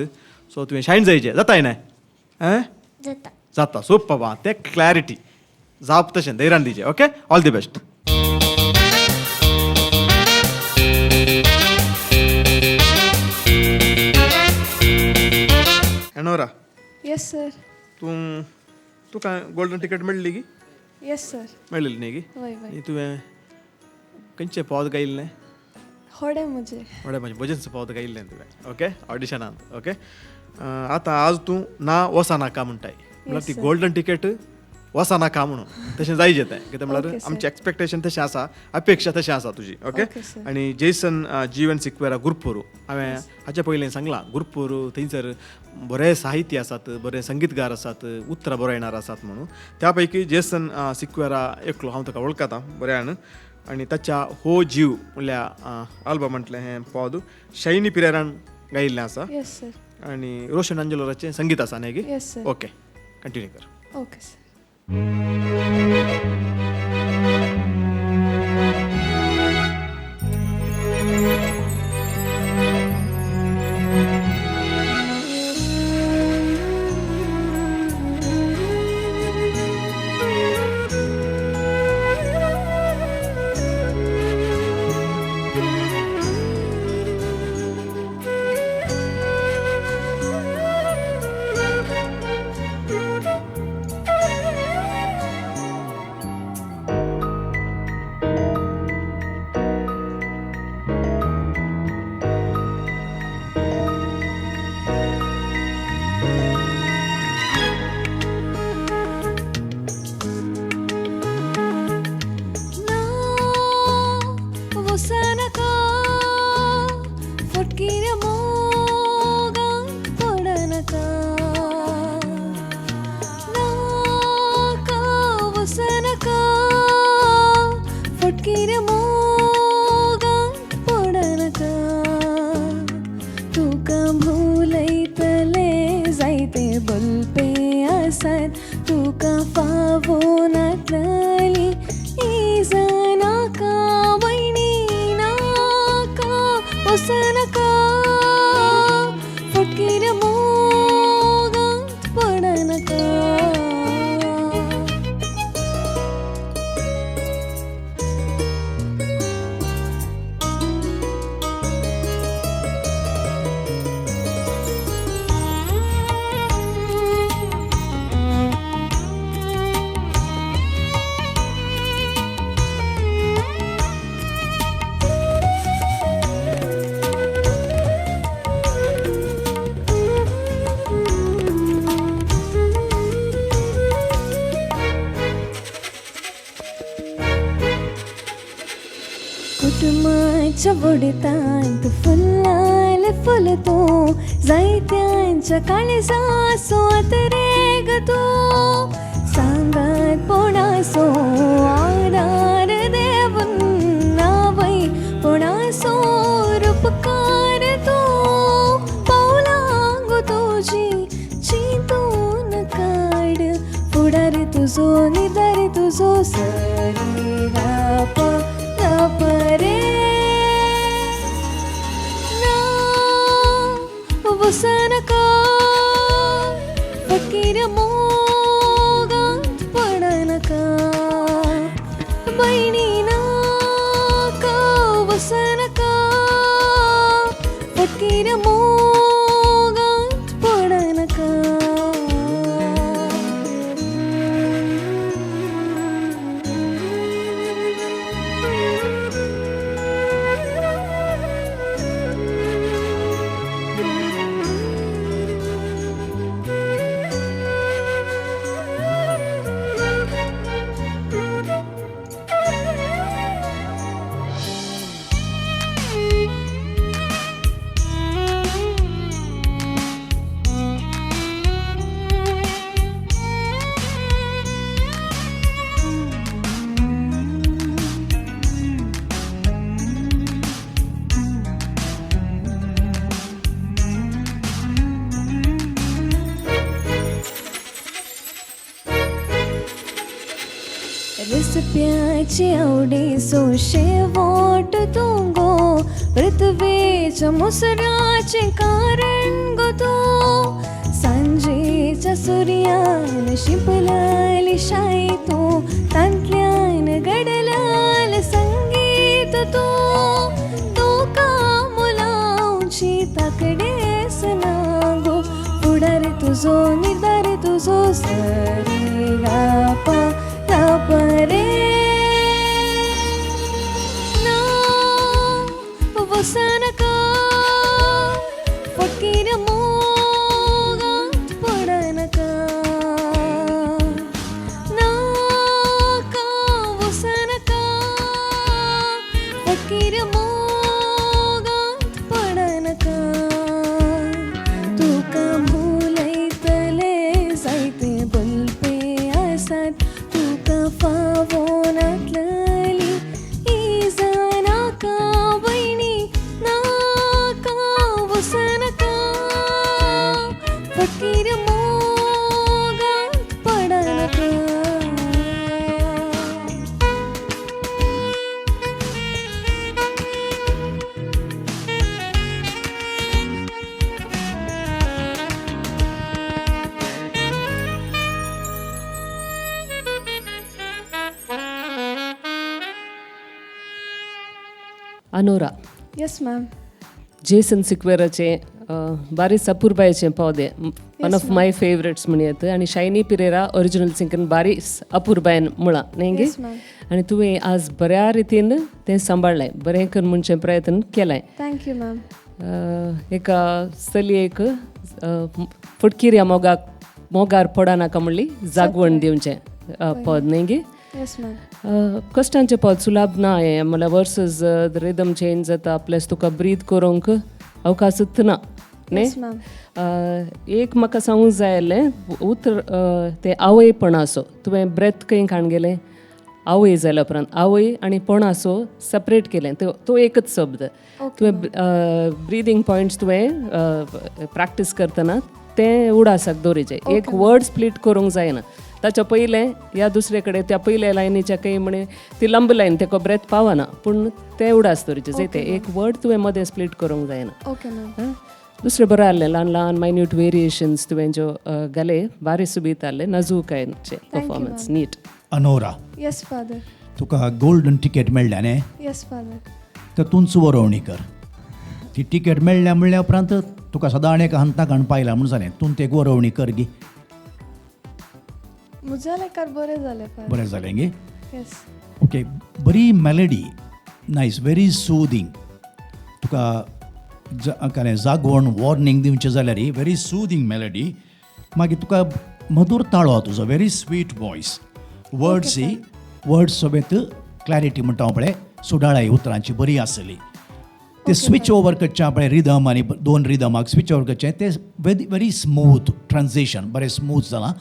सो तुवें शायन जायचें. जाताय न्हय? जाता. जाता. सोप बाबा, तें क्लॅरिटी जाप तशें धैर्यान दिवचें. Okay, all the best. Enora. Yes sir. तूं तुका गोल्डन टिकेट मेळ्ळी की? Yes sir. मेळ्ळी न्ही की? वय वय. तुवें खंयचें पद गायिल्लें? होडे म्हजें. होडे म्हजें भजनचें पद गायिल्लें तुवें. ओके, ऑडिशनांत. ओके, आतां आज तूं ना वसा नाका म्हणटाय, म्हळ्यार ती गोल्डन टिकेट वसा नाका म्हणून तशें जायचें तें. कितें म्हळ्यार आमचें एक्सपेक्टेशन तशें आसा, अपेक्षा तशें आसा तुजी. ओके, आनी जेसन जीवन सिक्वेरा गुरपूर, हांवें हाचे पयलीं सांगलां, गुरपूर थंयसर बरे साहित्य आसात, बरे संगीतगार आसात, उतरां बरयणार आसात म्हणून. त्या पैकी जेसन सिक्वेरा एकलो, हांव ताका वळखता बऱ्यान. आनी ताच्या हो जीव म्हणल्यार आल्बमांतलें हें पद शैनी पिरेरान गायिल्लें आसा. आनी रोशन अंजलोराचें संगीत आसा न्ही की? ओके, कंटिन्यू कर. Okay sir. वडतांत फुलाल फुल तूं जायत्यांच्या काळजासो रे ग तूं सांगात पोणासो आदार देवन नावय पोणासो रुपकार तूं पावलांग तुजी चिंतून काड फुडार तुजो निर्धार तुजो सरी गा प ग प रे वसनका फकीर मोगांत पडनका बहिणी नाका वसनका फकीर मोगांत पडनका. मोगाची आवडी सोशेवोट तूं गो, पृथ्वेच्या मुसऱ्याचें कारण गो तूं, सांजेच्या सुर्यान शिंपलाली शाई तूं, तांतल्यान घडलाल संगीत तूं, तुका मुलावची ताकडेस ना गो, फुडार तुजो निर्धार तुजो सरे गा पा गा प रे ना वसनका फकीर मोगात पडनका नाका वसनका फकीर मोगात पडनका तुका भुलयतले जायते बलपे आसात तुका फावो नातलली इजा नाका भयणी नाका वसनका फकीर मोगात पडनका. अनोरा. Yes ma'am. Jason सिक्वेराचें बारीस अपुरबायेचें पौदे, वन ऑफ my favourites म्हणयत. आनी शायनी पिरेरा ओरिजिनल सिंगन बारीस अपुरबायन म्हळां न्ही गे? Yes ma'am. आनी तुवें आज बऱ्या रितीन तें सांबाळ्ळें, बरें करून म्हणचें प्रयत्न केलें. Thank you ma'am. एका चलयेक फटकिऱ्या मोगाक मोगार पडनाका म्हणली जागवण दिवचें पद न्ही गे? Yes ma'am. कश्टांचें पद सुलाभ ना हें, म्हणल्यार वर्सस रिदम चेंज जाता, प्लस तुका ब्रीद करूंक अवकाशूच ना न्ही? Yes ma'am. एक म्हाका सांगूंक जाय आसलें उतर, तें आवयपणाचो तुवें ब्रेथ खंय काण गेलें? आवय जाल्या उपरांत आवय आनी पणासो सेपरेट केलें, तो एकच शब्द. तुवें ब्रिदींग पॉयंट्स तुवें प्रॅक्टीस करतना तें उडासाक दवरिचें, एक वर्ड स्प्लीट करूंक जायना. ताच्या पयलें या दुसरे कडेन त्या पयल्या लायनीच्या खंय म्हणे ती लांब लायन तेका ब्रेथ पावना, पूण तें उडास दवरिचें जाय, तें एक वर्ड तुवें मदें स्प्लीट करूंक जायना. Okay ma'am. आं? दुसरें बरें आहलें, ल्हान ल्हान मायन्यूट वेरिएशन्स तुवें ज्यो घाले बारी सुबीत आहलें, नाजूकायेचें performance, NEET. Anora. Yes father. तुका गोल्डन टिकेट मेळ्ळ्या न्ही? Yes father. तर तूंच वरोवणी कर. ती टिकेट मेळ्ळ्या म्हणल्या उपरांत तुका सदां एका हंताक हाण पायला म्हूण जालें, तूं ते वरोवणी कर गी. म्हज्या लेखार बरें जालें फादर. बरें जालें गे? येस. ओके, बरी मेलडी, नायस, व्हेरी सुदींग. तुका कांय जागवण वॉर्निंग दिवचें जाल्यार व्हेरी सुदींग मेलडी. मागीर तुका मधूर ताळो तुजो, व्हेरी स्वीट वॉयस, वर्ड्स ही वर्ड्स सोबेत क्लॅरिटी म्हणटा हांव पळय, सुडाळाय उतरांची बरी आसली. ते स्विच ओवर करचें पळय रिदम आनी दोन रिदमाक स्विच ओवर करचें तें व्हेरी व्हेरी स्मूथ ट्रान्झिशन, बरें स्मूथ जालां.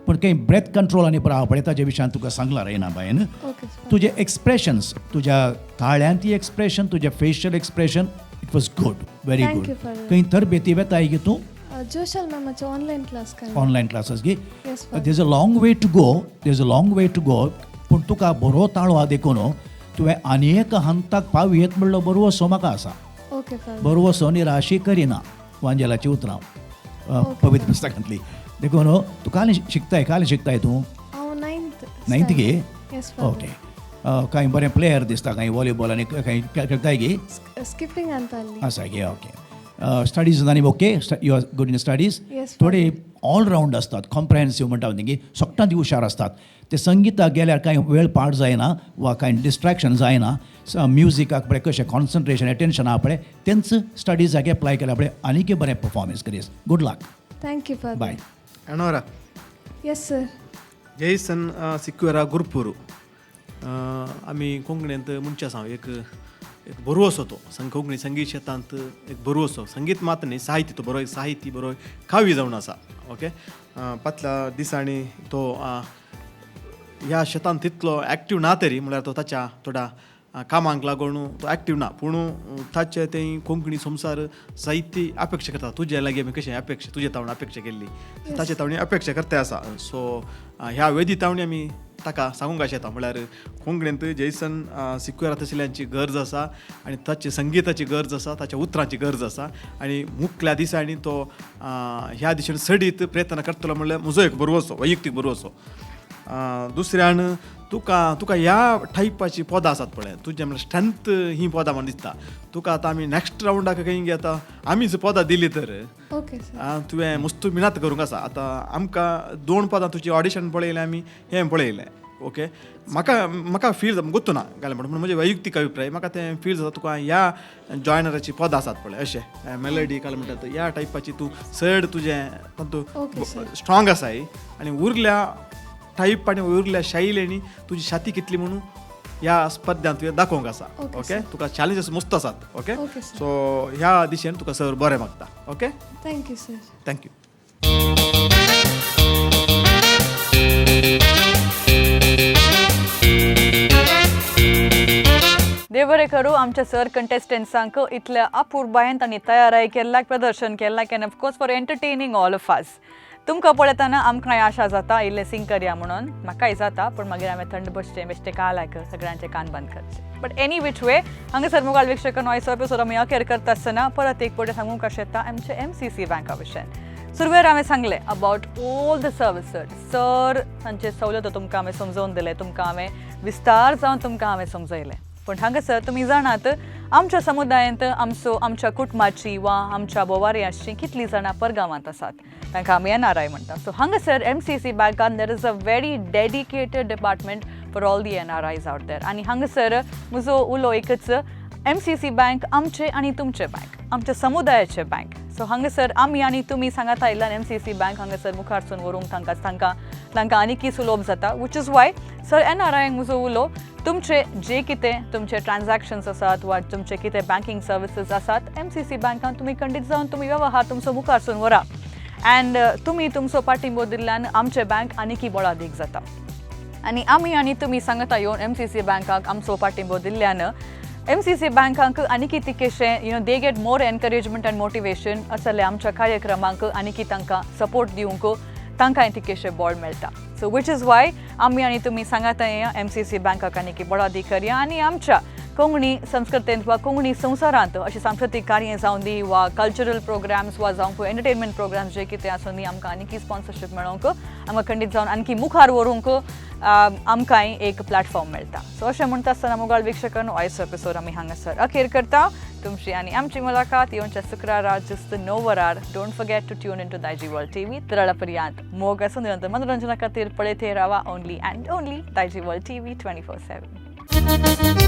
पूण खंय ब्रेथ कंट्रोल आनी पळय पळय ताजे विशयान तुका सांगलां रेना बायन. ओके. तुजे एक्सप्रेशन्स, तुज्या ताळ्यांती एक्सप्रेशन, तुजें facial expression, it was good, very Thank good. you, father. खंय तरबेती वेताय गे तूं? जोशल मॅमाचो ऑनलायन क्लास काय? ऑनलायन क्लासीस गे? Yes father. There's a long way to go, there's a long way to go. पूण तुका बरो ताळो आहा देखून तुवें आनी एका हंताक पावयेत म्हणलो बरो म्हाका आसा. Okay father. बरो निराशी करिना वांजेलाची उतरां पवित्र पुस्तकांतली. देखून तूं काल शिकताय, काल शिकताय तूं? हांव नायन्थ. नायन्थ गे? Yes father. Okay. कांय बरें प्लेयर दिसता, कांय वॉलीबॉल आनी कांय खेळटाय गे? स्किपींग आणताली. आसा गे? ओके. स्टडीज आनी okay, you are good in studies? Yes. थोडे ऑलरावंड असतात, कॉम्प्रहेन्सीव म्हणटा न्ही, सगळ्यांत हुशार असतात. ते संगिताक गेल्यार कांय वेळ पाड जायना वा कांय डिस्ट्रॅक्शन जायना. म्युजिकाक पळय कशें कॉन्सन्ट्रेशन एटेन्शन आहा पळय, तेंच स्टडीजाक एप्लाय केल्यार पळय आनीकय बरें परफॉर्मन्स करीस. Good luck. Thank you father. Bye. Anora. Yes sir. Jason Sequeira Gurpur, आमी कोंकणींत म्हणचे आसा एक एक बरो असो तो कोंकणी संगीत शेतांत एक बरो असो, संगीत मात्र न्ही साहित्य, तो बरो एक साहित्य, बरो कावी जावन आसा. ओके, पातल्या दिसांनी तो ह्या शेतांत तितलो एक्टीव ना तरी म्हणल्यार तो ताच्या थोड्या कामांक लागून तो एक्टीव ना, पूण ताचे तें कोंकणी संवसार साहित्य अपेक्षा करता. तुजे लागीं आमी कशें अपेक्षा, तुजे तावणी अपेक्षा केल्ली, ताचे तावणी अपेक्षा करता आसा. सो ह्या वेदी तावणी आमी ताका सांगूंक अशें येता. म्हणल्यार कोंकणींत जेसन सिक्वेरा तसल्यांची गरज आसा आनी ताची संगिताची गरज आसा, ताच्या उतरांची गरज आसा आनी मुखल्या दिसांनी तो ह्या दिशेन सडीत प्रयत्न करतलो म्हणल्यार म्हजो एक बरवसो, वैयक्तीक बरवसो. दुसऱ्यान तुका तुका ह्या टायपाची पदां आसात पळय, तुजें म्हणल्यार स्ट्रेंथ ही पदां म्हण दिसता तुका. आतां आमी नॅक्स्ट रावंडाक खंय गे आतां आमी जर पदां दिली तर ओके सर. तुवें मस्त मिनात करूंक आसा. आतां आमकां दोन पदां तुजी ऑडिशन पळयलें आमी, हें पळयलें, ओके. म्हाका म्हाका फील गोत्तू ना घालें म्हणून म्हजे वैयक्तीक अभिप्राय, म्हाका तें फील जाता तुका ह्या जॉयनराची पदां आसात पळय अशें मेलडी काल म्हणटात ह्या टायपाची तूं चड तुजें तातूंत ओके सर. स्ट्रॉंग आसाय आनी उरल्या टायप आनी उरल्या शैलींनी तुजी छाती कितली म्हणून ह्या स्पर्ध्यांत तुवें दाखोवंक आसा. ओके ओके, तुका चॅलेंजीस मस्त आसात. Okay, okay sir. सो ह्या दिशेन तुका सर बरें मागता. Okay, thank you sir. Thank you. देव बरें करूं आमच्या सर कंटेस्टंट्सांक इतल्या अपुरबायेन तांणी तयाराय केल्ल्याक, प्रदर्शन केल्ल्याक and of course for entertaining all of us. तुमकां पळयतना आमकांय आशा जाता इल्लें सिंग करया म्हणून, म्हाकाय जाता, पूण मागीर हांवें थंड बसचें, बेश्टें कालाक सगळ्यांचे कान बंद करचे. बट एनी which वे हांगासर मुगाल वीक्षकांनो आयचो एपिसोड आमी अखेर करता आसतना परत एक पवटी सांगूंक अशें येता आमचे एमसीसी बँका विशयान. सुरवेर हांवें सांगलें about all the services, sir तांचे सवलतो तुमकां हांवें समजोवन दिलें, तुमकां हांवें विस्तार जावन तुमकां हांवें समजयलें. पूण हांगासर तुमी जाणात आमच्या समुदायांत आमचो आमच्या कुटुंबाची वा आमच्या बोवारी कितलीं जाणां परगांवांत आसात, तांकां आमी एनआरआय म्हणटा. सो हांगासर एमसीसी बँकान there is a very dedicated department for all the NRIs out there. आनी हांगासर म्हजो उलो एकच, एमसीसी बँक आमचे आनी तुमचे बँक, आमच्या समुदायाचे बँक. सो हांगासर आमी आनी तुमी सांगात आयिल्ल्यान एमसीसी बँक हांगासर मुखारसून व्हरूंक तांकां तांकां तांकां आनीकय सुलभ जाता, which is why sir एनआरआयंक म्हजो उलो, तुमचे जे कितें तुमचे ट्रान्जॅक्शन्स आसात वा तुमचे कितें बँकींग सर्विसीस आसात एमसीसी बँकान तुमी खंडीत जावन तुमी वेव्हार तुमचो मुखारसून व्हरा अँड तुमी तुमचो पाठिंबो दिल्ल्यान आमचे बँक आनीकय बळादीक जाता. आनी आमी आनी तुमी सांगता येवन एमसीसी बँकाक आमचो पाठिंबो दिल्ल्यान एमसीसी बँकांक आनीकय तितकेशें you know they get more encouragement and motivation असले आमच्या कार्यक्रमांक आनीकय तांकां सपोर्ट दिवंक तांकांय तितकेशें बळ मेळटा. सो which is why आमी आनी तुमी सांगाता येया एमसीसी बँकाक आनीकय बळादीक करया आनी आमच्या कोंकणी संस्कृतेंत वा कोंकणी संवसारांत अशें सांस्कृतीक कार्य जावं दी वा कल्चरल प्रोग्राम्स वा जावं एंटरटेनमेंट प्रोग्राम्स जे कितें आसूं दी, आमकां आनीकय स्पॉन्सरशीप मेळोवंक, आमकां खंडीत जावन आणखी मुखार व्हरूंक आमकांय एक प्लॅटफॉर्म मेळटा. सो अशें म्हणटा आसतना मुगाळ वीक्षकांनो आयचो एपिसोड आमी हांगासर अखेर करता. तुमची आनी आमची मुलाकात येवच्या शुक्रारा जुस्त 9 वरार. Don't forget to tune in to Daijiworld TV. तरळा पर्यंत मोग आसून निरंतर मनोरंजना खातीर पळयत रावा only and only Daijiworld TV 24/7.